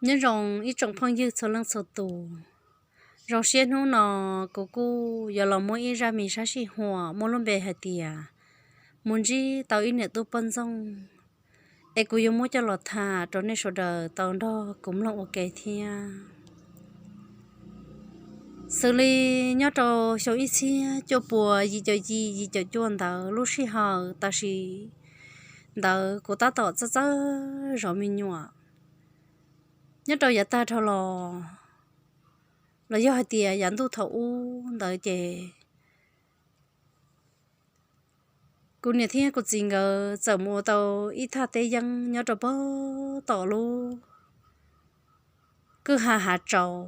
Nyob zoo ib tsoom phooj ywg txhua leej txhua tus, zoo siab hnub no kuv kuj yuav los muab ib zaj me sab sij huam muaj lub npe hais tias mus ntsib tau ib niam tub poj ntxoog, es kuv yuav muab coj los tham rau nej sawv daws tau nrog kuv mloog ua ke thiab. Xws li nyob rau xyoo ib txhiab cuaj puas yim caum yim yim caum cuaj ntawd lub sij hawm tam sim ntawd kuv tab tom txawj txawj zov me nyuam. Nyob rau yav tag dhau los, los yog hais tias yav ntuj thaum ub ntawd ces kuv niam thiab kuv txiv nkawd txawm mus ua tau ib thaj teb yeeb nyob rau pag tom lub kwj ha Hav Tsaus.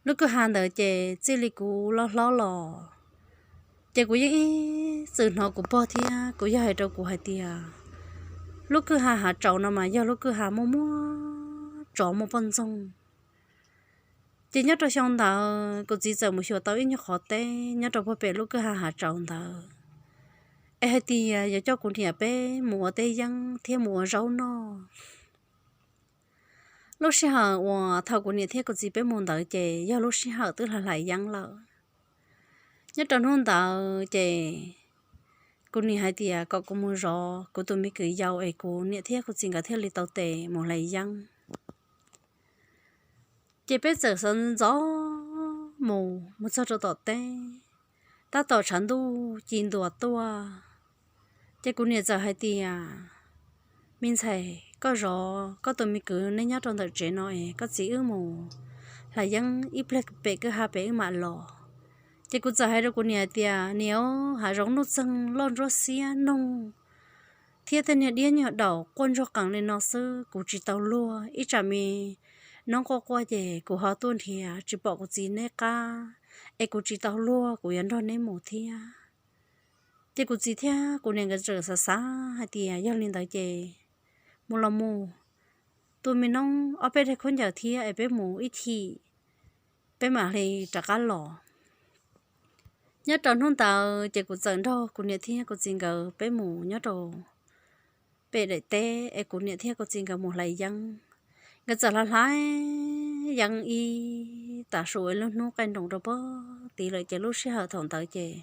Lub kwj ha ntawd ces txij li kuv loj hlob los ces kuv yeej ib txwm hnov kuv pog thiab kuv yawg hais rau kuv hais tias lub kwj ha Hav Tsaus no mas yog lub kwj ha muaj muaj tsov muaj poj ntxoog. Ces nyob rau xyoo ntawd kuv txiv txawm mus xyuas tau ib nyuag qhov teb nyob rau puag pem lub kwj ha Hav Tsaus ntawd, es hais tias yuav coj kuv niam peb mus ua teb yeeb thiab mus ua zaub noj. Lub sij hawm uas thaum kuv niam thiab kuv txiv peb mus ntawd ces yog lub sij hawm twb hlais hlais yeeb lawm. Nyob rau hnub ntawd ces kuv niam hais tias kom kuv mus zov kuv tus me kwv yau es kuv niam thiab kuv txiv nkawd thiaj li tau tes mus hlais yeeb. Ces peb txawm sawv ntxov mus mus txog rau tom teb, tab tom tshav ntuj ci ntuas tuaj. Ces kuv niam txawm hais tias, me ntxhais, koj zov koj tus me kwv neb nyob rau ntawm tsev no es koj txiv wb mus hlais yeeb ib pliag pem kwj ha pem wb mam los. Ces kuv txawm hais rau kuv niam tias, niam, hav zoov nuj txeeg loj ntsuab xiab noog thiab tej niag diab nyuag daum quaj ntsuag qees li no xwb kuv tsis tau luag, ib tsam me noob quaj quaj ces kuv ho tuaj nrhiav tsis pom kuv txiv neb qab, es kuv tsis tau luag kuv yuav nrog neb mus thiab. Ces kuv txiv thiab kuv niam nkawd txawm xav xav hais tias yog li ntawd ces mus los mus, tu me noob ob peb daim khaub ncaws thiab es peb mus ib chim peb mam li rov qab los. Nyob rau hnub ntawd ces kuv txawm nrog kuv niam thiab kuv txiv nkawd peb mus nyob rau pem daim teb es kuv niam thiab kuv txiv nkawd mus hlais yeeb. Nkawd txawm hlais hlais yeeb ib tav su es lub hnub qaij nroos rau pag tid lawm ces lub sij hawm thaum ntawd ces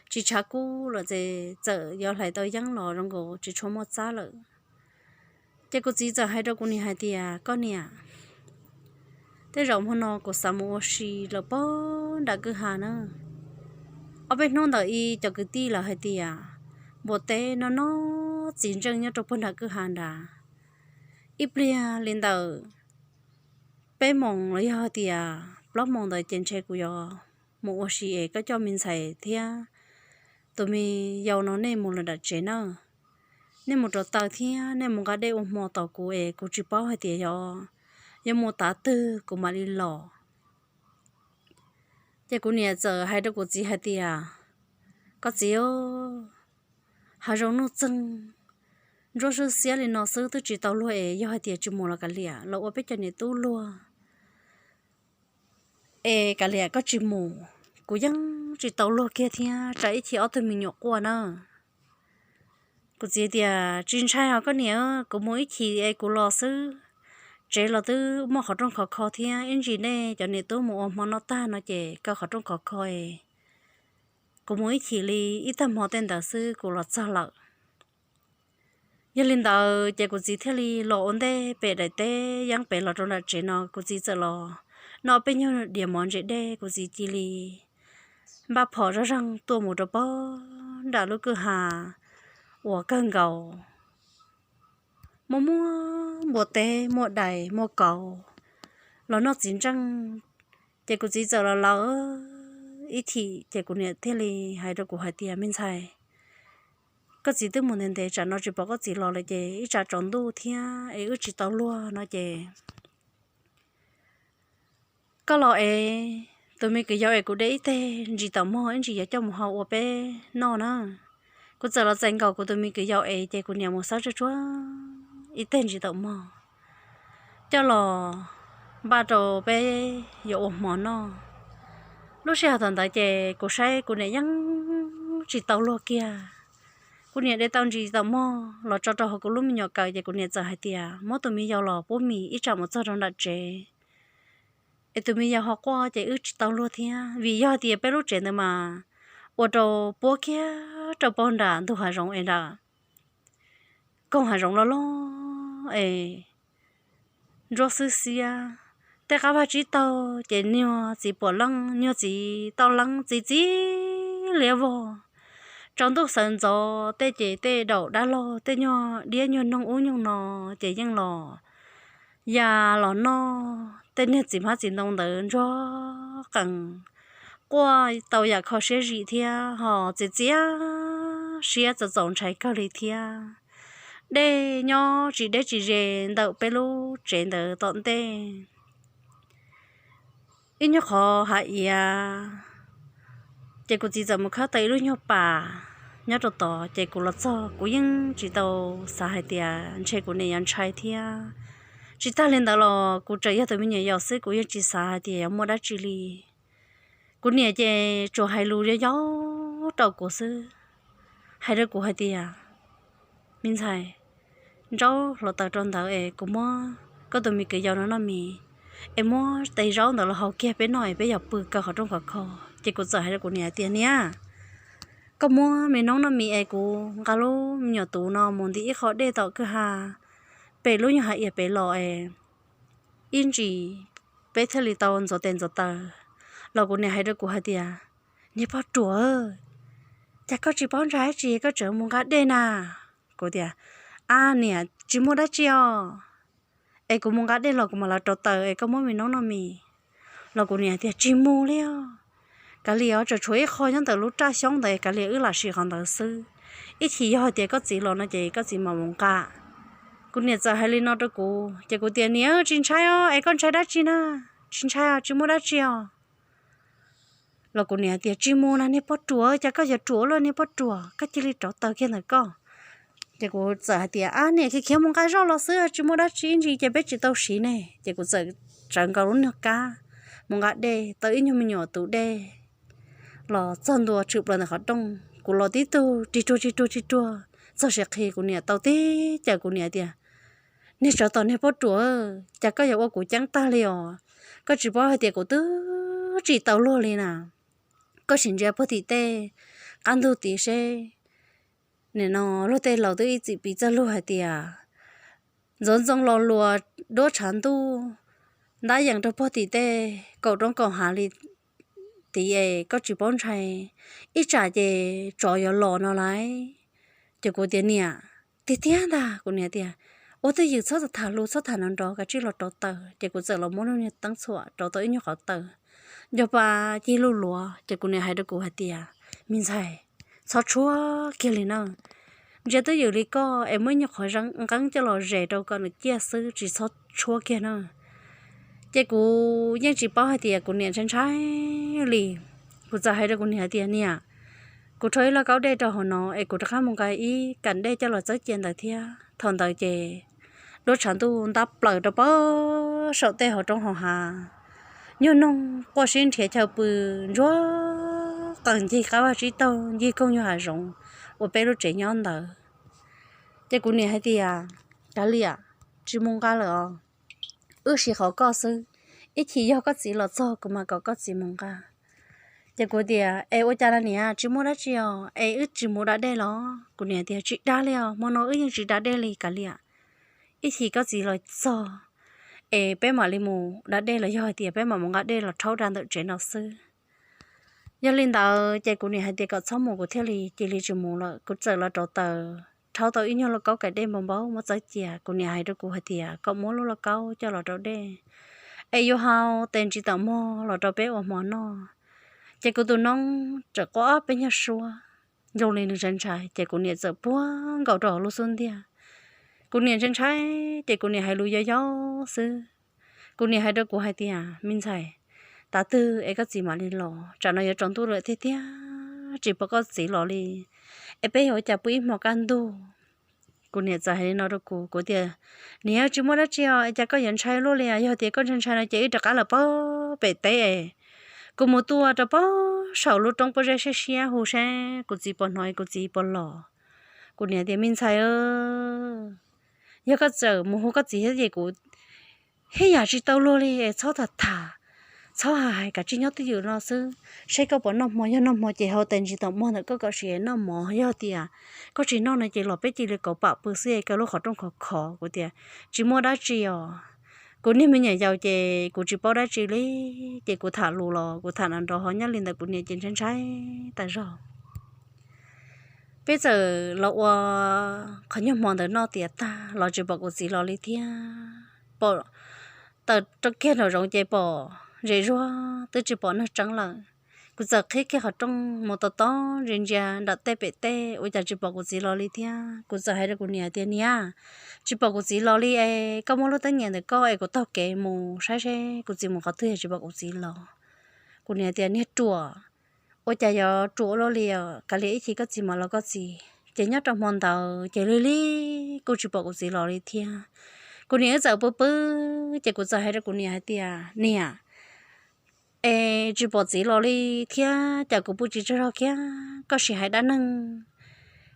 tsis tshav kub lawm ces txawm yuav hlais tau yeeb los zoo nkaus tsis tshua muaj txab lawm. Ces kuv txiv txawm hais rau kuv niam hais tias, koj niam, tej zaum hmo no kuv xav mus ua si lawm pag nram kwj ha na. Ob peb hnub ntawd ib cov kwv tij lawv hais tias npua teb no no txiv ntseej nyob rau pag nram kwj ha nrad. Ib pliag li ntawm peb moos los yog hais tias plaub moos ntawd ces ntshe kuv yuav mus ua si es koj coj me ntxhais thiab tus me yau no nej mus lawm nram tsev na. Nej mus rau taw thiab nej mus nqa dej ua hmo tos kuv es kuv tsis paub hais tias yog yuav mus tav twg kuv mam li los. Ces kuv niam txawm hais rau kuv txiv hais tias, koj txiv, hav zoov nuj txeeg ntsuab swb xiab li no xwb twb tsis tau luag es yog hais tias tsis mus los kav liam los ua peb cov niam tub luag. Es kav liam koj tsis mus, kuv yeej tsis tau luag kiag thiab tsam ib chim ob tug me nyuam quaj na. Kuv txiv tias, tsis ntshai os koj niam, kuv mus ib chim es kuv los xwb. Tsev los twb muaj qhov rooj khov kho thiab, ib ntsis nej cov niam tub mus ua hmo noj tag no ces kaw qhov rooj khov kho es kuv mus ib chim li ib tag hmo tej ntawd xwb kuv los txog lawm. Yog li ntawd ces kuv txiv thiaj li los ua ntej pem daim teb yeeb pem los rau nram tsev no, kuv txiv txawm los noj peb nyuag diav mov ntse dej, kuv txiv cia li npaj phom zoj zeeg tuaj mus rau pag nram lub kwj ha uas kawg nkaus muaj muaj npua teb, muaj dais, muaj kauv los noj txiv ntseej. Ces kuv txiv txawm los lawm ib chim ces kuv niam thiaj li hais rau kuv hais tias, me ntxhais, koj txiv twb mus ntev ntev tsam no tsis pom koj txiv los lawm ces ib tsam tsaus ntuj thiab es wb tsis tau luag no ces koj los es tus me kwv yau es kuv de ib teg ntsis taum mog ib ntsis yuav coj mus hau ua peb noj na. Kuv txawm los txais nkaus kuv tus me kwv yau es ces kuv niam mus xawb tsuag tsuag ib teg ntsis taum mog coj los npaj rau peb yuav ua hmo noj. Lub sij hawm thaum ntawd ces kuv saib kuv niam yeej tsis tau luag kiag. Kuv niam de tau ntsis tau mog los tso rau hauv kuv lub me nyuam kawm ces kuv niam txawm hais tias muab tus me yau los puab mis ib tsam mus txog rau nram tsev es tus me yau ho quaj ces wb tsis tau luag thiab, vim yog tias peb lub tsev ntawd mas ua rau puab kiag rau pog nram ntug hav zoov es nram koog hav zoov loj loj es ntsuab xwb xiab. Tej qab vaj tsib taug ces nyuag txiv puam leej nyuag txiv tau leeb txiv txiv liab vog. Tsaus ntuj sawv ntxov tej ces tej daum dab laug tej nyuag diab nyuag noog ub nyuag no ces yeej los ya los noj tej niag txiv hmab txiv ntoo ntawd ntsuag qees, quaj tau yam kho siab zim thiab ho txiv txiab siab txaus txaus ntshai kawg li thiab. Dej nyob tsis deb tsis ze ntawm peb lub tsev ntawd tom ntej ib nyuag qhov hav iav. Ces kuv txiv txawm mus khawb tau ib lub nyuag pas nyob rau tod ces kuv los txog kuv yeej tsis tau xav hais tias ntshe kuv niam yuav ntshai thiab. Tsis tag li ntawd los kuv tseem yog tus me nyuam yaus xwb kuv yeej tsis xav hais tias yuav muaj dab tsi li. Kuv niam ces tsuas hais lus yau yau rau kuv xwb, hais rau kuv hais tias, me ntxhais, ntsaub hluav taws rau ntawd es kuv muab koj tus me kwv yau no noj mis, es muab tes zaub ntawd los hau kiag peb noj es peb yog pw kaw qhov rooj khov kho. Ces kuv txawm hais rau kuv niam tias, niam, koj muab me noob noj mis es kuv nqa lub me nyuam tus no mus nti ib qho dej tom kwj ha pem lub nyuag hav iav pem los es ib ntsis peb thiaj li tau ntxuav tes ntxuav taw. Los kuv niam hais rau kuv hais tias, niag poj ruam, cas koj tsis paub ntshai dab tsi koj tseem mus nqa dej na? Kuv tias, a niam, tsis muaj dab tsi os, es kuv mus nqa dej los kuv mam los rauv taws es koj muab me noob noj mis. Los kuv niam tias, tsis mus li os, kav liam os, tseem tshuav ib qho nyob ntawm lub raj xyoob ntawd es kav liam wb lam sim qhov ntawd xwb, ib chim yog hais tias koj txiv los no ces koj txiv mam mus nqa. Kuv niam txawm hais li no rau kuv ces kuv tias, niam, tsis ntshai os, es koj ntshai dab tsi na? Tsis ntshai os, tsis muaj dab tsi os. Los kuv niam tias, tsis mus na niag poj ruam, cas koj yuav ruam luaj niag poj ruam, koj cia li rauv taws kiag ntawm koj. Ces kuv txawm hais tias, a niam, khiav khiav mus nqa zoj los xwb, tsis muaj dab tsi, ib ntsis ces peb tsis tau siv ne. Ces kuv txawm tsawv nkaus lub nyuag kab mus nqa dej, tau ib nyuag me nyuam tus dej los txog ntua tshwm plaws ntawm qhov rooj. Kuv los tib tug rig ruag rig ruag rig ruag txog siav qhi, kuv niam tau tib cawm kuv niam tias, niag tsov tom niag poj ruam, cas koj yuav ua kuv ceeb tag li os? Koj tsis paub hais tias kuv twb tsis tau luag li na. Koj sim ntsia puag tim tej qab ntug tid seb, nim no luag tej laus twb ib txwm piv txoj lus hais tias, ntxoov ntxoo los luas duab tshav ntuj ntab yees rau puag tim tej kaum roob kaum hav li tid es koj tsis paub ntshai, ib tsam ces tsov yuav los no lauj. Ces kuv tias, niam, tiag tiag ntag. Kuv niam tias, ua twj ywm txhob tham lus, txhob tham nrov nrov, kav tsij los rauv taws. Ces kuv txawm los muab lub niag teeb txhuam rauv tau ib nyuag qhov taws, nco pa cig luj luav. Ces kuv niam hais rau kuv hais tias, me ntxhais, txhob tshuab kiag li na. Ntsia twj ywm li koj es muaj ib nyuag qhov nqeeb coj los zes rau kom nws ciaj xwb, tsis txhob tshuab kiag na. Ces kuv yeej tsis paub hais tias kuv niam ntshai ntshai li. Kuv txawm hais rau kuv niam hais tias, niam, kuv rho ib lauj kaub dej rau hauv no es kuv rov qab mus nqa ib kam dej coj los txawb cia ntawd thiab. Thaum ntawd ces duab tshav ntuj ntab plaws rau pem saum tej hauv roob hauv hav, nyuag noog quaj sib nrhiav chaw pw ntsuag qees ncig qab vaj tsib taug ncig koog nyuag hav zoov uas peb lub tsev nyob ntawd. Ces kuv niam hais tias, kav liam, tsis mus nqa lawm os, wb siv qhov koj xwb, ib chim yog koj txiv los txog kuv mam kom koj txiv mus nqa. Ces kuv tias, es ua cas na niam, tsis muaj dab tsi os, es wb tsis mus da dej los? Kuv niam tias, tsis da li os, hmo no wb yeej tsis da dej li kav liam, ib chim koj txiv los txog es peb mam li mus da dej los yog hais tias peb mam mus nqa dej los rhaub da ntawm tsev no xwb. Yog li ntawd ces kuv niam hais tias kom txhob mus kuv thiaj li cia li tsis mus lawm. Kuv txawm los rauv taws rhaub tau ib nyuag lauj kaub kam dej npau npaub muab txawb cia. Kuv niam hais rau kuv hais tias kom muab lub lauj kaub coj los rau dej es yuav hau tes ntsis tam mog los rau peb ua hmo noj. Ces kuv tus noob txawm quaj ob peb nyuag suab zoo li nws ntshai ntshai, ces kuv niam txawm puag nkaus rau hauv lub xub ntiag. Kuv niam ntshai ntshai ces kuv niam hais lus yau yau xwb. Kuv niam hais rau kuv hais tias, me ntxhais, tav twg es koj txiv mam li los? Tsam no yuav tsaus ntuj lawm tiag tiag tsis pom koj txiv los li, es peb yuav ua cas pw ib hmo kaj ntug? Kuv niam txawm hais li no rau kuv, kuv tias, niam, tsis muaj dab tsi os, es cas koj yuav ntshai luaj li? Yog tias koj ntshai ntshai no ces wb rov qab lawm pem teb es kuv mus tua rau pem saum lub roob pob zeb siab siab hu seb kuv txiv puas hnov kuv txiv puas los. Kuv niam tias, Me ntxhais, yog koj txawm mus hu koj txiv thiab ces kuv hib yam tsis tau luag li, txhob tham tham, txhob hais, kav tsij nyob twj ywm no xwb. Saib koj puas noj hmo, yog noj hmo ces hau tes ntsis tom muag ntawm koj kom siav noj mov, yog tias koj tsis noj no ces los peb cia li kauv pam pw xwb es koj lub qhov rooj khov khov. Kuv tias, Tsis muaj dab tsi os, kuv niag me nyuam yaus ces kuv tsis paub dab tsi li. Ces kuv tham lus los kuv tham nrov nrov ho nyob li ntawd, kuv niam ces ntshai ntshai tas zog. Peb txawm los ua qhov nyuag hmo ntawd noj tiav tag los tsis pom kuv txiv los li thiab. Pom tawm rau kiag nraum zoov ces pom zem zuag twb tsis pom neeg tseeb lawm. Kuv txawm qhib kiag qhov rooj mus tos tos ntsia ntsia nram tej pem tej ua cas tsis pom kuv txiv los li thiab. Kuv txawm hais rau kuv niam tias, Niam, tsis pom kuv txiv los li es koj muab lub teeb nyem ntawm koj es kuv taug kev mus saib seb kuv txiv mus qhov twg, tsis pom kuv txiv los. Kuv niam tias, Niag ruam, ua cas yuav ruam ua luaj li os, kav liam ib chim koj txiv mam los koj txiv. Ces nyob rau hmo ntawd ces lig lig kuj tsis pom kuv txiv los li thiab. Kuv niam wb txawm pw pw, ces kuv txawm hais rau kuv niam hais tias, Niam, es tsis pom txiv los li thiab cas kuv pw tsis tsaug zog kiag, koj sim hais dab neeg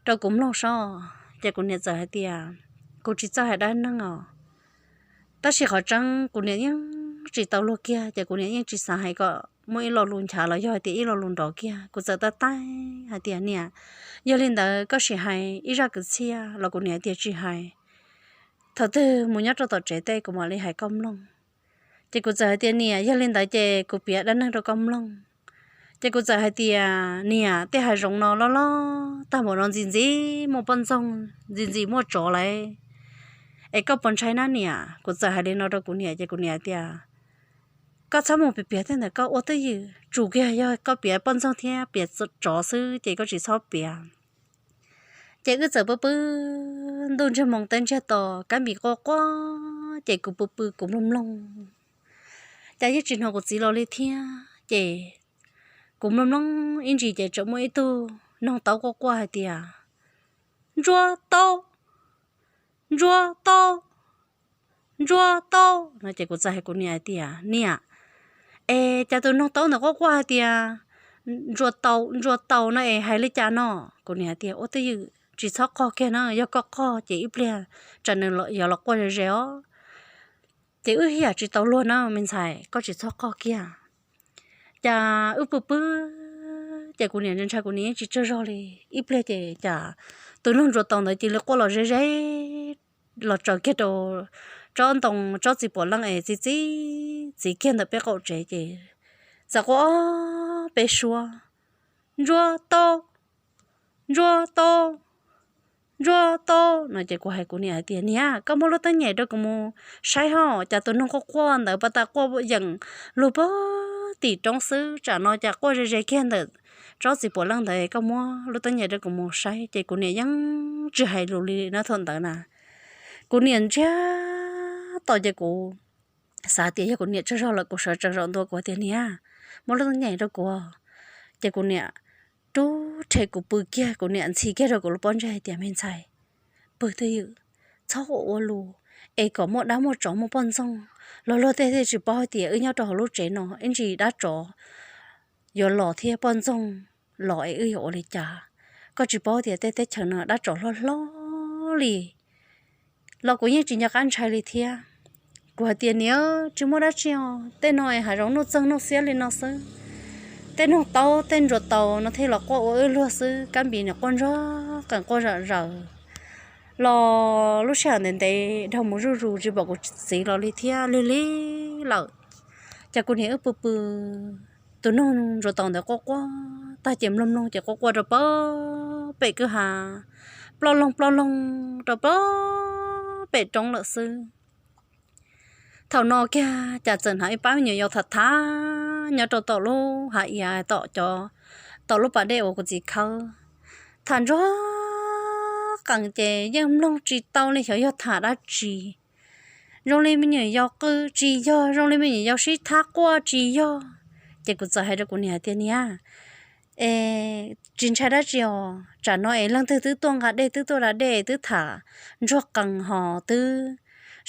rau kuv mloog sob. Ces kuv niam txawm hais tias, Kuv tsis txawj hais dab neeg os. Tab sis qhov tseeb kuv niam yeej tsis tau luag kiag, ces kuv niam yeej tsis xav hais kom muaj ib lo lus nchav los yog hais tias ib lo lus nrov kiag. Kuv txawm tab taij hais tias, Niam, yog li ntawd koj sim hais ib zaj kwv txhiaj los? Kuv niam tias, Tsis hais, thaum twg mus nyob rau tom tsev tej kuv mam li hais koj mloog. Ces kuv txawm hais tias, Niam, yog li ntawd ces kuv piav dab neeg rau koj mloog. Ces kuv txawm hais tias, Niam, tej hav zoov no loj loj tag npaum no, ntxim ntxim muaj poj ntxoog, ntxim ntxim muaj tsov lawm, es koj puas ntshai na niam? Kuv txawm hais li no rau kuv niam ces kuv niam tias, Koj txhob mus piav piav tej ntawd, koj ua twj ywm, tsuas kiag yog koj piav poj ntxoog thiab piav tsov xwb ces koj tsis txhob piav. Ces wb txawm pw pw, ntuj ntsiag moo teb ntsiag to, kab npis quaj quaj, ces kuv pw pw kuv mloog mloog, cas yeej tsis hnov kuv txiv los li thiab. Ces kuv mloog mloog ib ntsis ces tseem muaj ib tug noog taub quaj quaj hais tias, Ntsuag Taub, Ntsuag Taub, Ntsuag Taub no. Ces kuv txawm hais kuv niam hais tias, Niam, es cas tus noog taub ntawd quaj quaj hais tias, Ntsuag Taub, Ntsuag Taub no es hais li cas no? Kuv niam hais tias, Ua twj ywm, tsis txhob qog kiag na, yog koj qog ces ib pliag tsam nws yuav los quaj ze ze os. Ces wb hib yam tsis tau luag na me ntxhais, koj tsis txhob qog kiag. Cas wb pw pw, ces kuv niam ntshai kuv niam yeej tsis tsaug zog li. Ib pliag ces cas tus noog Ntsuag Taub ntawd cia li quaj los ze ze los tsaws kiag rau tsob ntoo, tsob txiv puav leej es txi txiv txiv kiag ntawm peb qaum tsev ces txawm quaj ob peb suab, Ntsuag Taub, Ntsuag Taub, Ntsuag Taub no. Ces kuv hais kuv niam hais tias, Niam, koj muab lub teeb nyem rau kuv mus saib hos, cas tus noog quaj quaj ntawd pas tas quaj yeem lug pag tim roob xwb, tsam no cas quaj ze ze kiag ntawm tsob txiv puav leej ntawd, koj muab lub teeb nyem rau kuv mus saib. Ces kuv niam yeej tsis hais lus li na thaum ntawd na. Kuv niam ntsiag to ces kuv xav tias yog kuv niam tsaug zog lawm kuv sawv tsees zaum ntua kuv tias, Niam, muab lub teeb nyem rau kuv. Ces kuv niam rub rhe kuv pw kiag, kuv niam ntxhi kiag rau kuv lub pob ntseg hais tias, Me ntxhais, pw twj ywm, txhob ua ua lus, es kom muaj dab muaj tsov muaj poj ntxoog los luag tej thiaj tsis paub hais tias wb nyob rau hauv lub tsev no, ib ntsis dab tsov yuav los thiab poj ntxoog los es wb yuav ua li cas. Koj tsis paub tias tej teb chaws no dab tsov hlob hlob li. Los kuv yeej tsis nco qab ntshai li thiab. Kuv hais tias, Niam, tsis muaj dab tsi os, tej no es hav zoov nuj txeeg nuj xiab li no xwb. Tej noog taub tej ntsuag taus no thiaj los quaj ua wb luag xwb, kab npis nws quaj ntsuag qees quaj zom zaws. Los lub sij hawm ntev ntev dhau mus zuj zus tsis pom kuv txiv los li thiab, lig lig lawm. Ces kuv niam wb pw pw, tus noog ntsuag taus ntawd quaj quaj tag ces mloog mloog ces quaj quaj rau pem kwj ha, ploj loog ploj loog rau pem roob lawm xwb. Thaum no kiag cas txawm hnov ib pab me nyuam yaus tham tham nyob rau tom lub hav iav tom cov, tom lub pas dej uas kuv txiv khawb. Tham ntsuag qees ces yeej mloog tsis tau li xyov yog tham dab tsi. Zoo li me nyuam yaus qw tsis yog, zoo li me nyuam yaus sib thab quaj tsis yog. Ces kuv txawm hais rau kuv niam hais tias, Niam, es tsis ntshai dab tsi os, tsam no es leej twg twb tuaj nqa dej twb tuaj da dej twb tham ntsuag qees hos twb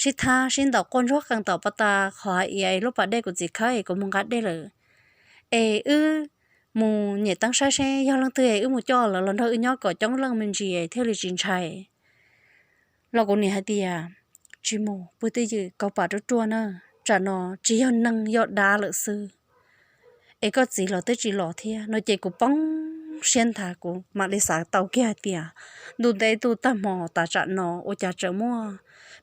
sib thab sib ntaus quaj ntsuag qees tom pas tas qhov hav iav es lub pas dej kuv txiv khawb es kuv mus nqa dej lawm. Es wb mus nyem teeb saib seb yog leej twg es wb mus coj lawv los nrog wb nyob kom coob leej me ntsis thiaj li tsis ntshai. Los kuv niam hais tias, tsis mus, pw twj ywm, kaus pam ruaj ruaj na, tsam no tsis yog neeg, yog dab lawm xwb. Es koj txiv los twb tsis los thiab no ces kuv poob siab nthav, kuv mam li xav tau kiag hais tias, ntu ntev tu tag hmo tas tsam no ua cas tseem muaj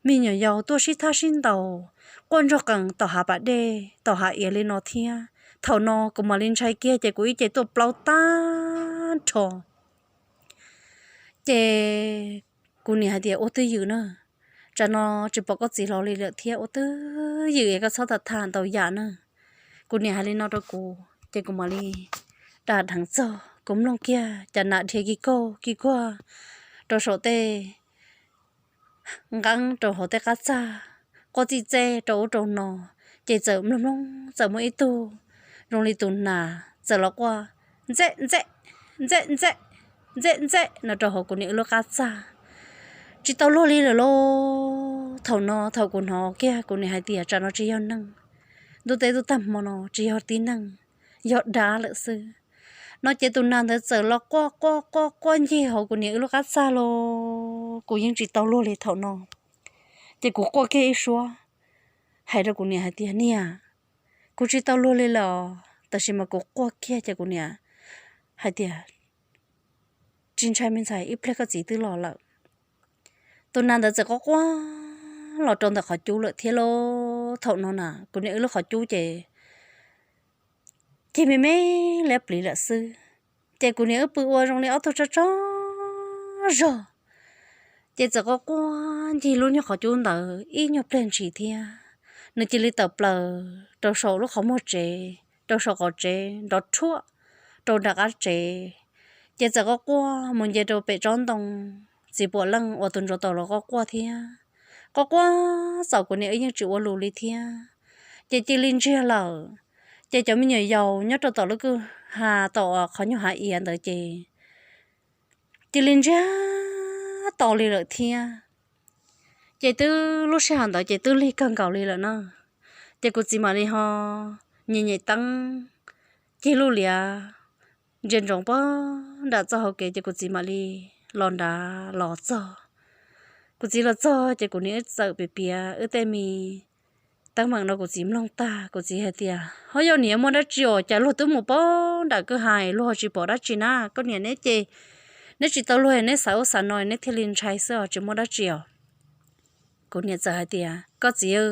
me nyuam yaus tuaj sib thab sib ntaus quaj ntsoog qees tom hav pas dej tom hav iav li no thiab. Thaum no kuv mam li ntshai kiag ces kuv ib ce tuaj plaub tag nrho. Ces kuv niam hais tias, ua twj ywm na, tsam no tsis pom koj txiv los li lawm thiab, ua twj ywm es koj txhob tham tham ntau yam na. Kuv niam hais li no rau kuv ces kuv mam li da dheev txog, kuv mloog kiag cas nas dhia kig kauj kig kuag rau saum tej nqeeb, rau hauv tej qab txaj, quaj txij txej rau ub rau no. Ces txawm mloog mloog txawm muaj ib tug zoo li tus nas txawm los quaj, ntxej ntxej, ntxej ntxej, ntxej ntxej no rau hauv kuv niam wb lub qab txaj. Tsis tau luag li lawm lauj. Thaum no thaum kuv hnov kiag kuv niam hais tias tsam no tsis yog neeg, ntu ntev tu tag hmo no tsis yog tib neeg, yog dab lawm xwb no ces tus nas ntawd txawm los quaj quaj quaj quaj ncig hauv kuv niam wb lub qab txaj los kuv yeej tsis tau luag li thaum no. Ces kuv quaj kiag ib suab hais rau kuv niam hais tias, niam, kuv tsis tau luag li lawm os, tab sis mas kuv quaj kiag ces kuv niam hais tias, tsis ntshai me ntxhais, ib pliag koj txiv twb los lawm. Tus nas ntawd txawm quaj quaj los rau ntawm qhov cub lawm thiab lauj. Thaum no na kuv niam wb lub qhov cub ces cig me me liab pliv lawm xwb. Ces kuv niam wb pw ua zoo li ob tug tsaug tsaug zog, ces txawm quaj quaj ncig lub nyuag qhov cub ntawd ib nyuag pliag ntshis thiab. Nws cia li tawm plaws rau saum lub qhov muag tsev, rau saum qaum tsev nrov rhuaj rau nram qab tsev. Ces txawm quaj quaj mus nce rau pem tsob ntoo, txiv puam leej uas tus ntsuav taus los quaj quaj thiab. Quaj quaj txaus kuv niam wb yeej tsis ua lus li thiab. Ces cia li ntsiag lawm. Ces cov me nyuam yaus nyob rau tom lub kwj ha tom qhov nyuag hav iav ntawd ces cia li ntsiag to li lawm thiab. Ces twb lub sij hawm ntawd ces twb lig kawg nkaus li lawm na. Ces kuv txiv mam li ho nyem nyem teeb, cig lub liav ntsia ntsoov pog nram txoj hauv kev ces kuv txiv mam li los nrad los txog. Kuv txiv los txog ces kuv niam wb txawm piav piav wb tej me teeb meem no kuv txiv mloog tag, kuv txiv hais tias, ho yog niam, muaj dab tsi os, cas luag twb mus pog nram kwj ha luag tsis pom dab tsi na? Koj niam neb ces neb tsis tau luag neb xav ub xav no neb thiaj li ntshai xwb os, tsis muaj dab tsi os. Kuv niam txawm hais tias, koj txiv,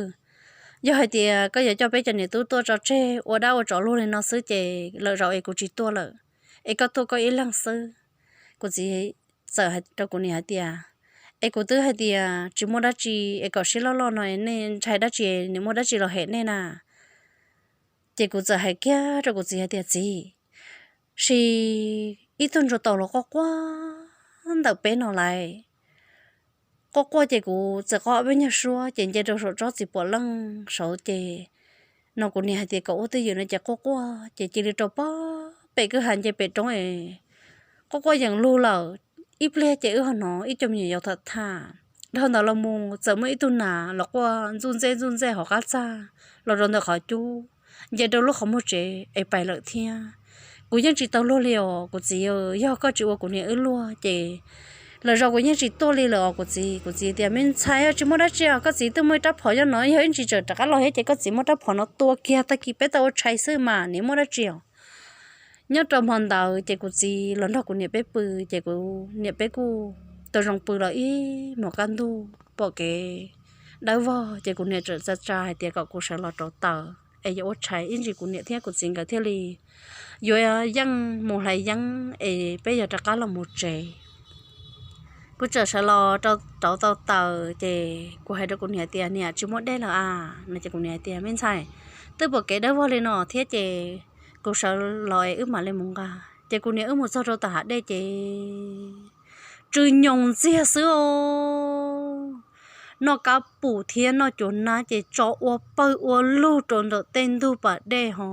yog hais tias koj yuav coj peb cov niam tub tuaj tso tseg ua dab ua tsov luag li no xwb ces lwm zaus es kuv tsis tuaj lawm, es koj tuaj koj ib leeg xwb. Kuv txiv txawm hais rau kuv niam hais tias, es kuv twb hais tias tsis muaj dab tsi es kom siab loj loj no, nej ntshai dab tsi, niam muaj dab tsi los hem nej na. Ces kuv txawm hais kiag rau kuv txiv hais tias, txiv, sis ib tug ntsuag taus los quaj quaj ntawm peb no lais. Quaj quaj ces kuv txawm qhov peb nyuag suab ces nce rau saum tsob txiv puam leej saud ces no kuv niam hais tias kom ua twj ywm no ces quaj quaj ces cia li rau pog pem kwj ha nce pem roob es quaj quaj yeem lug lawm. Ib pliag ces wb ho hnov ib co me nyuam yaus tham tham. Dhau ntawd los mus txawm muaj ib tug nas los quaj ntxuj ntxej ntxuj ntxej hauv qab txaj los rau ntawm qhov cub nce rau lub qhov muag tsev es pais lawm thiab. Kuv yeej tsis tau luag li os kuv txiv, yog koj tsis ua kuv niam wb luag ces lwm zaus kuv yeej tsis tuaj li lawm os kuv txiv. Kuv txiv tias, me ntxhais, tsis muaj dab tsi os, koj txiv twb muaj ib rab phom nyob no, yog ib ntsis tseem rov qab los thiab ces koj txiv muab rab phom no tua kiag tag kis peb tau ua tshais xwb mas, niam muaj dab tsi os. Nyob rau hmo ntawd ces kuv txiv los nrog kuv niam peb pw, ces kuv niam peb kuj tau zoo pw los ib hmos kaj ntug pom kev dawb vog ces kuv niam txawm tsa tsa hais tias kom kuv sawv los rauv taws es yuav ua tshais, ib ntsis kuv niam thiab kuv txiv nkawd thiaj li yuav yeej mus hlais yeeb es peb yuav rov qab los mus tsev. Kuv txawm sawv los rauv tau taws ces kuv hais rau kuv niam tias, niam, tsis muaj dej lawm a no ces kuv niam hais tias, me ntxhais, twb pom kev dawb vog li no thiab ces kuv sawv los es wb mam li mus nqa. Ces kuv niam wb mus txog rau tom hav dej ces tsw nyoos ntxiag xwb os. Noj kab pum thiab noj cuav nab ces tso ua pawg ua lug rau ntawm tej ntug pas dej ho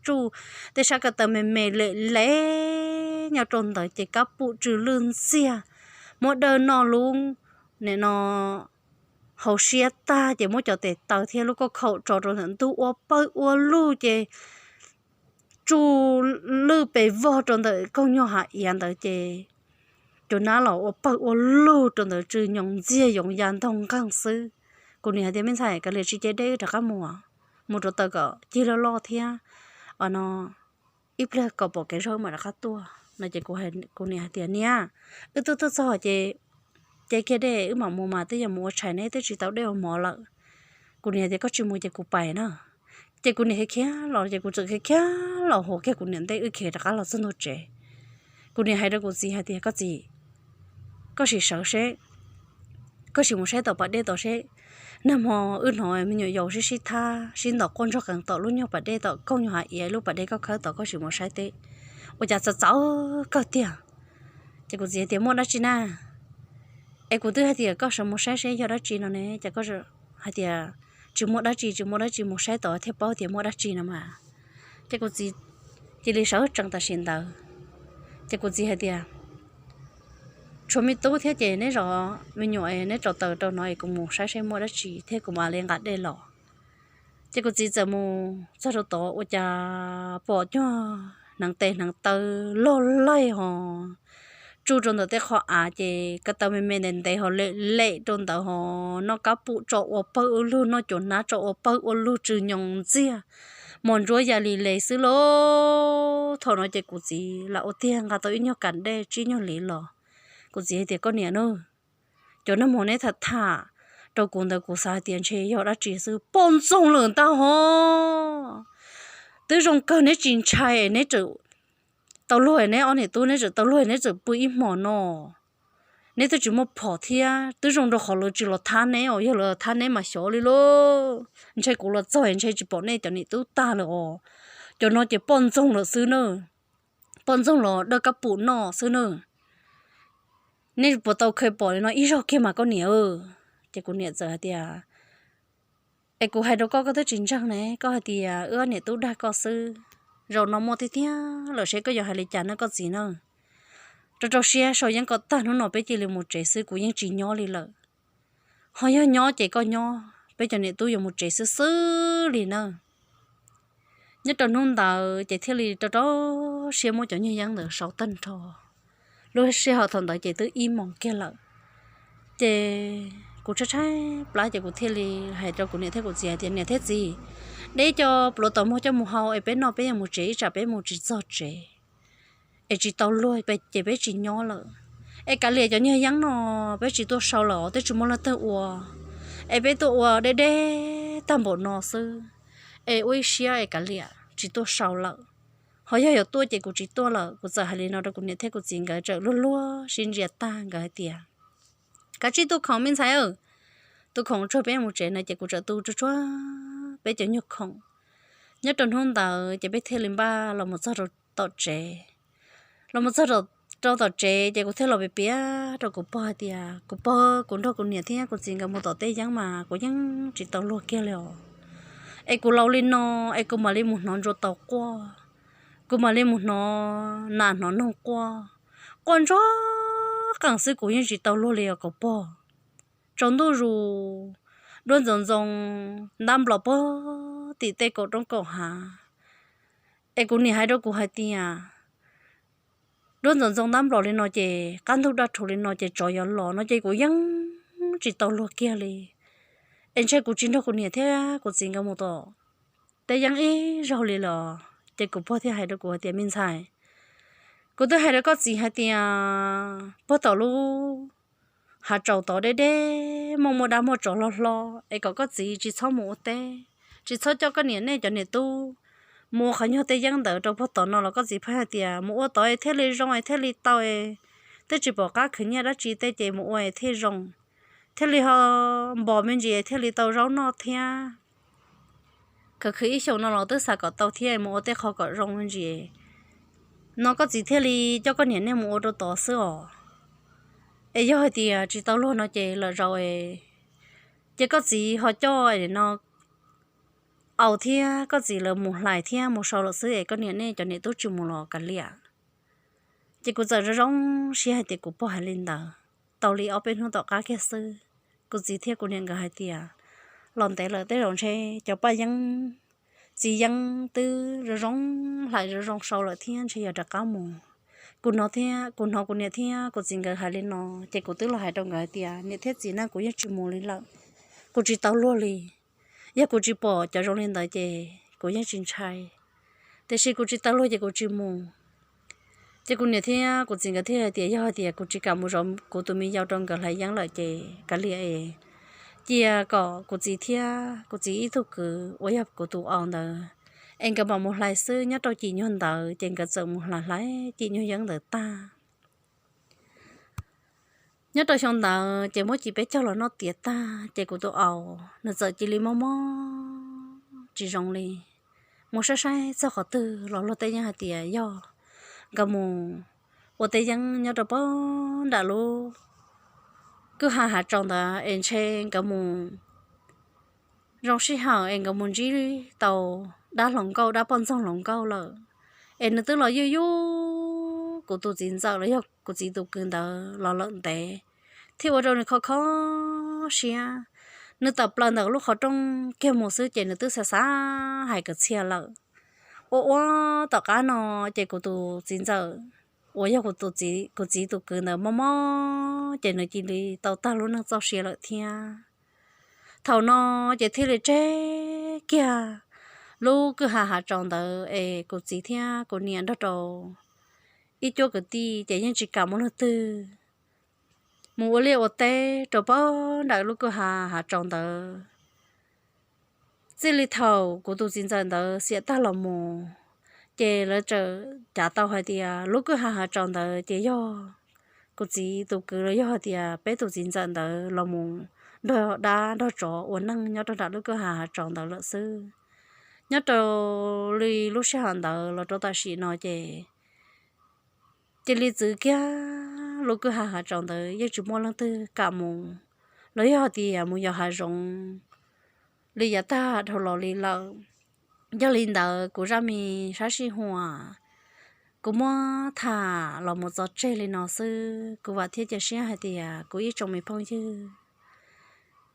tsuj tej sab ko taw me me lem lem nyob rau ntawd ces kab pum tsw lwj ntxiag. Muab dawb noj lub nim no hauv siab tag ces muab cov tes taw thiab lub kauj khaum tso rau ntawm ntug ua pawg ua lug ces tsuj lwj pes vog rau ntawm koog nyuag hav iav ntawd ces cov nab los ua pawg ua lug rau ntawd tsw nyoos ntxiag yoov ya ntaug nqeeg xwb. Kuv niam hais tias, Me ntxhais, kav liam tsis ce dej, wb rov qab mus, mus rau taws kom cig loj loj thiab, o no ib pliag kom pom kev zog mam rov qab tuaj no ces kuv niam hais tias, Niam, wb twb tuaj txog ces ce kiag dej wb mam mus mas, twb yog mus ua tshais ne twb tsis tau dej ua mov lawm. Kuv niam tias, Koj tsis mus ces kuv pais na. Ces kuv niam khiav khiav los ces kuv txawm khiav khiav los hauv kiag kuv niam ntej, wb khiav rov qab los txog ntua tsev. Kuv niam hais rau kuv txiv hais tias, Koj txiv, koj sim sawv seb, koj sim mus saib tom pas dej tod seb, nag hmo wb hnov me nyuam yaus sib sib thab sib ntaus quaj ntsoog qees tom lub nyuag pas dej tom koog nyuag hav iav lub pas dej koj khawb tod, koj sim mus saib teb, ua cas txawv txawv kawg tiag. Ces kuv txiv tias, Muaj dab tsi na? Es kuv twb hais tias koj sawv mus saib seb yog dab tsi no ne, ces koj hais tias, Tsis muaj dab tsi, tsis muaj dab tsi, mus saib tod thiaj paub tias muaj dab tsi no mas. Ces kuv txiv cia li sawv tsees tam sim ntawd. Ces kuv txiv hais tias, Tshuav me tub thiab ces neb zov me nyuam, neb rau taws rau no es kuv mus saib seb muaj dab tsi thiab kuv mam li nqa dej los. Ces kuv txiv txawm mus txog rau tod ua cas pom cuag hneev tes hneev taw loj laij hos tsuj rau ntawm tej qhov av ces ko taw me me ntev ntev hos lem lem rau ntawd hos noj kab pum tso ua pawg ua lug, noj cuam nab tso ua pawg ua lug tsw nyoos ntxiag, mos ntsuab ya li le xwb lauj. Thaum no ces kuv txiv lam ua tiag nqa tau ib nyuag kas dej tsib nyuag liv los. Kuv txiv hais tias, Koj niam na, cov nag hmo neb tham tham rau kuv ntawd kuv xav hais tias ntshe yog dab tsi xwb, poj ntxoog lawm ntag hos. Twb zoo kawg neb tsis ntshai, neb tau luag, neb ob niam tub neb txawm tau luag neb txawm pw ib hmos no. Neb twb tsis muaj phom thiab, twb zoo rau qhov lawv tsis los thab neb os, yog lawv los thab neb mas xyov li lauj. Ntshe kuv los txog ntshe tsis pom nej cov niam tub tag lawm os. Cov no ces poj ntxoog lawm xwb na, poj ntxoog los dawj kab pum noj xwb na. Nej puas tau kheev pom li no ib zaug kiag mas koj niam? Ces kuv niam txawm hais tias, Es kuv hais rau koj, koj twb tsis ntseeg ne, koj hais tias wb niam tub dag koj xwb. Zaum no muaj tiag tiag lawm, seb koj yuav hais li cas na koj txiv na. Rau rau siab sau yeeb kom tag, hnub no peb cia li mus tsev xwb, kuv yeej tsis nyob li lawm. Ho yog nyob ces koj nyob, peb cov niam tub yuav mus tsev xwb xwb li na. Nyob rau hnub ntawd ces thiaj li rau rau siab muab cov nyuag yeeb ntawd sau tag nrho. Lub sij hawm thaum ntawd ces twb ib moos kiag lawm. Ces kuv tshaib tshaib plab ces kuv thiaj li hais rau kuv niam thiab kuv txiv hais tias, Niam thiab txiv, deb cov pluav tom muag coj mus hau es peb noj peb yuav mus tsev, ib tsam peb mus tsis txog tsev es tsis tau luag ces peb tsis nyob lawm. Es kav liam, cov nyuag yeeb no peb tsis tuaj sau lawm, twb tsis muaj leej twg ua, es peb tuaj ua deb deb tag npaum no xwb. Es ua ib siab es kav liam tsis tuaj sau lawm. Ho yog yuav tuaj ces kuv tsis tuaj lawm. Kuv txawm hais li no rau kuv niam thiab kuv txiv, nkawd txawm luag luag sib ntsia tag, nkawd hais tias, Kav tsij tu khoom me ntxhais, tu khoom tsuag peb mus tsev no. Ces kuv txawm tu tsuag tsuag peb cov nyuag khoom. Nyob rau hnub ntawd ces peb thiaj li npaj los mus txog rau tom tsev. Los mus txog rau tom tsev ces kuv thiaj los piav piav rau kuv pog hais tias, Kuv pog, kuv nrog kuv niam thiab kuv txiv nkawd mus tom teb yeeb mas kuv yeej tsis tau luag kiag li os. Es kuv laus li no es kuv mam li mus hnov ntsuag taus quaj, kuv mam li mus hnov nas hnov noog quaj, quaj ntsuag qees xwb, kuv yeej tsis tau luag li os kuv pog. Tsaus ntuj zus, duab ntxoov ntxoo ntab nplos puag tim tej kaum roob kaum hav. Es kuv niam hais rau kuv hais tias, Duab ntxoov ntxoo ntab nplos li no ces qab ntug daj rhuv li no ces tsov yuav los no ces kuv yeej tsis tau luag kiag li. Es ntshe kuv tsis nrog kuv niam thiab kuv txiv nkawd mus tom teb yeeb ib zaug li los. Ces kuv pog thiaj hais rau kuv hais tias, Me ntxhais, kuv twb hais rau koj txiv hais tias puag tom lub hav tsaus tod deb deb muaj muaj dab muaj tsov hlo hlo, es kom koj txiv tsis txhob mus ua teb, tsis txhob coj koj niam nej cov niam tub mus ua qhov nyuag teb yeeb ntawd rau puag tom no los koj txiv pheej hais tias mus ua tod es thiaj li zoo es thiaj li tau es twb tsis pom qab khwv nyiaj dab tsi tej ces mus ua es thiaj zoo, thiaj li ho npos me ntsis thiaj li tau zaub noj thiab. Khwv khwv ib xyoos no los twb xav kom tau thiab, mus ua tej qho kom zoo me ntsis no koj txiv thiaj li coj koj niam nej mus ua rau tod xwb os. Es yog hais tias tsis tau luag no ces lwm zaus es ces koj txiv ho coj no aus thiab koj txiv lawv mus hlais thiab mus sau lawm xwb es koj niam nej cov niam tub tsis mus los kav liam. Ces kuv txawm zoo zoo siab hais tias kuv pog hais li ntawd. Tau li ob peb hnub tom qab kiag xwb, kuv txiv thiab kuv niam nkawd hais tias los ntev lawm tej zaum ntshe cov paj yeeb txiv yeeb twb zoo zoo, hlais zoo zoo sau lawm thiab ntshe yog rov qab mus. Kuv hnov thiab, kuv hnov kuv niam thiab kuv txiv nkawd hais li no, ces kuv twb los hais rau nkawd hais tias, niam thiab txiv na, kuv yeej tsis mus li lawm, kuv tsis tau luag li. Yog kuv tsis pom cov zoo li ntawd ces kuv yeej tsis ntshai, tiam sis kuv tsis tau luag ces kuv tsis mus. Ces kuv niam thiab kuv txiv nkawd thiaj hais tias, yog hais tias kuv tsis kam mus zov kuv tus me yau rau nkawd hlais yeeb lawm ces kav liam es cia kom kuv txiv thiab kuv txiv ib tug kwv uas yog kuv tus aus ntawd, es nkawd mam mus hlais xwb. Nyob rau cim nyuag ntawd ces nkawd txawm mus hlais hlais cim nyuag yeeb ntawd tag. Nyob rau xyoo ntawd ces muab cim peb caug los noj tiav tag ces kuv tus aus nws txawm cia li mob mob tsis zoo li. Mus saib saib txog qhov twg los luag tej yeej hais tias yog nkawd mus ua tej yeeb nyob rau pem nram lub kwj ha hav tsaus ntawd es ntshe nkawd mus zoo sij hawm es nkawd mus ntsib tau dab hluas nkauj, dab poj ntxoog hluas nkauj lawm. Es nws twb los yuj yub kuv tus txiv ntxawm los yog kuv txiv tus kwv ntawd los lawm ntev, thiaj ua rau nws kho kho siab. Nws tawm plaws ntawm lub qhov rooj kiag mus xwb ces nws twb xav xav hais kwv txhiaj lawm. Ua ua tom qab no ces kuv tus txiv ntxawm uas yog kuv tus txiv, kuv txiv tus kwv ntawd mob mob ces nws cia li tau tag lub neej txoj sia lawm thiab. Thaum no ces thiaj li tseg kiag lub kwj ha hav tsaus ntawd es kuv txiv thiab kuv niam nrog rau ib cuab kwv tij ces yeej tsis kam muaj leej twg mus ua liaj ua teb rau pem nram lub kwj ha hav tsaus ntawd. Txij li thaum kuv tus txiv ntxawm ntawd xiam tag los mus, ces lawv txawm cav tau hais tias lub kwj ha hav tsaus ntawd ces yog kuv txiv tus kwv los yog hais tias peb tus txiv ntxawm ntawd los mus nrog dab nrog tsov ua neej nyob rau nram lub kwj ha hav tsaus ntawd lawm xwb. Nyob rau li lub sij hawm ntawd los rau tam sim no ces cia li txwv kiag lub kwj ha hav tsaus ntawd, yeej tsis muaj leej twg kam mus los yog hais tias mus yos hav zoov li yav tag dhau los li lawm. Yog li ntawd kuv zaj me sab sij huam kuv muab tham los mus txog tseg li no xwb. Kuv vam thiab cia siab hais tias kuv ib tsoom me phooj ywg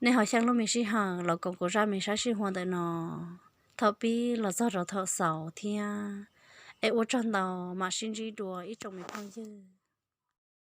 nej ho xyeej lub me sij hawm los koom kuv zaj me sab sij huam ntawm no thaum pib los txog rau thaum xaus thiab. Es ua tsaug ntau, mam sib ntsib dua ib tsoom me phooj ywg.